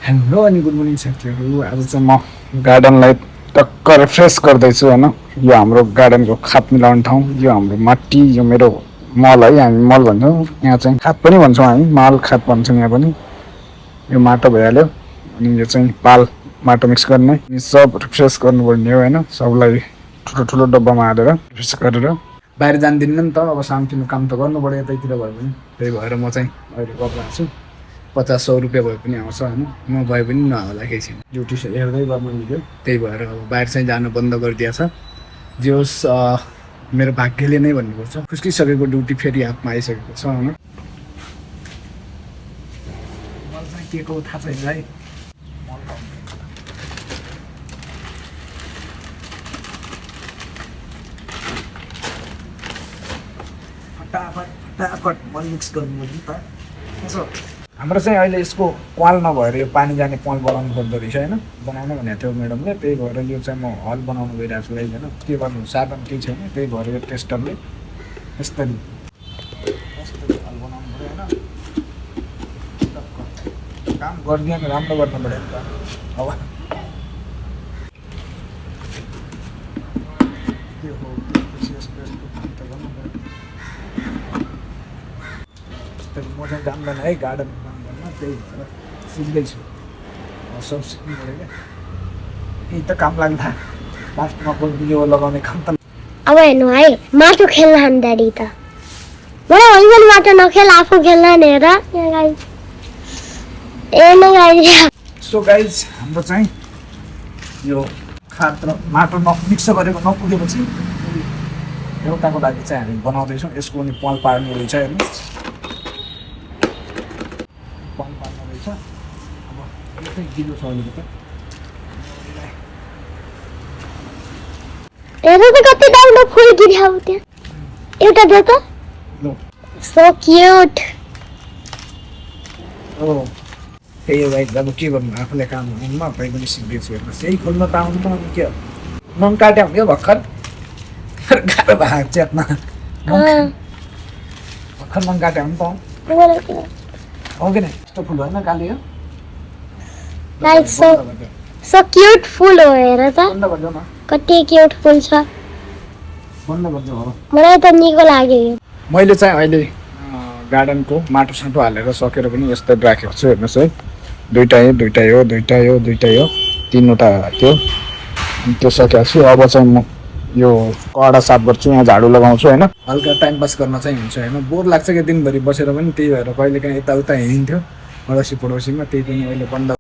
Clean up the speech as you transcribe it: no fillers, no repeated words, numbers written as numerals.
Hello अनि good morning साथीहरू। आज चाहिँ म गार्डनलाई टक्क रिफ्रेस गर्दैछु होइन। यो हाम्रो गार्डनको खाद मिलाउने ठाउँ, यो हाम्रो माटी, यो मेरो मल है, हामी मल भन्छौँ। यहाँ चाहिँ खाद पनि भन्छौँ हामी, मल खाद भन्छौँ यहाँ पनि। यो माटो भइहाल्यो अनि यो चाहिँ पाल माटो मिक्स गर्ने, अनि सब रिफ्रेस गर्नुपर्ने हो होइन। सबलाई ठुलो ठुलो डब्बामा हालेर रिफ्रेस गरेर बाहिर जान्दिनँ नि त। अब सानोतिनो काम त गर्नु पऱ्यो यतैतिर भयो भने। त्यही भएर म चाहिँ अहिले गरिरहेको छु। 50-100 रुपियाँ भए पनि आउँछ होइन। म भए पनि नहोला केही छैन, ड्युटी हेर्दै गर्नु मिल्यो। त्यही भएर अब बाहिर चाहिँ जानु बन्द गरिदिएछ। जे होस् मेरो भाग्यले नै भन्नुपर्छ, खुस्किसकेको ड्युटी फेरि हातमा आइसकेको छ होइन। मलाई चाहिँ के को थाहा छैन है। फटाफट मल मिक्स गर्नु नि त। हाम्रो चाहिँ अहिले यसको क्वाल नभएर यो पानी जाने क्वाल बनाउनु पर्दो रहेछ होइन। बनाउनु भनेको थियो म्याडमले, त्यही भएर यो चाहिँ म हल बनाउनु गइरहेको छु होइन। के गर्नु साधन केही छैन, त्यही भएर यो टेस्टरले यसरी हल बनाउनु पऱ्यो होइन। काम गरिदियो भने राम्रो गर्नु पऱ्यो नि त। अब त्यो हो, त्यसपछि यस्तो काम त गर्नु पऱ्यो। म चाहिँ जान्दैन है गार्डन काम गर्न, त्यही भएर सिक्दैछु। सब सिक्नु पऱ्यो क्या, यही त काम लाग्ला लास्टमा बियो लगाउने काम त। अब हेर्नु है, माटो खेल्न हान ड्याडी त मलाई भन्छ नि माटो नखेल, आफू खेल्न हेर सो गाइज हाम्रो चाहिँ यो खाद र माटो मिक्स गरेको नपुगेपछि एउटाको लागि चाहिँ हामी बनाउँदैछौँ। यसको पनि पल पार्नु रहेछ हेर्नुहोस्, पल पार्नु रहेछ। अब यो चाहिँ गिलो छ अलिकति। हेर त कति राम्रो फुल गिर्यो त्यहाँ। एउटा दे त। So cute. ओ त्यही हो गाइज, अब के गर्नु, आफूले काम हुनुमा पै पनि सिक्दैछु हेर्नुहोस्। यही खोल्न त आउँदैन अनि के नङ काट्यो भने भर्खर गाह्रो भएको च्यात्न। भर्खर नङ काट्यो भने त हो कि नै, यस्तो फुल होइन काली हो। लाइक सो क्यूट फुल हो हेर त, बन्द गरिदेऊ न, कति क्यूट फुल छ। बन्द गरिदेऊ हो। मलाई त निको लाग्यो यो। मैले चाहिँ अहिले गार्डनको माटो साटो हालेर सकेर पनि यस्तो राखेको छु हेर्नुहोस् है। दुइटा यो, तिनवटा थियो, त्यो सकेको छु। अब चाहिँ म यो कडा साफ गर्छु, यहाँ झाडु लगाउँछु होइन। हल्का टाइम पास गर्न चाहिँ हुन्छ होइन। बोर लाग्छ क्या दिनभरि बसेर पनि, त्यही भएर कहिले काहीँ यताउता हिँड्थ्यो अडोसी पडोसीमा, त्यही पनि अहिले बन्द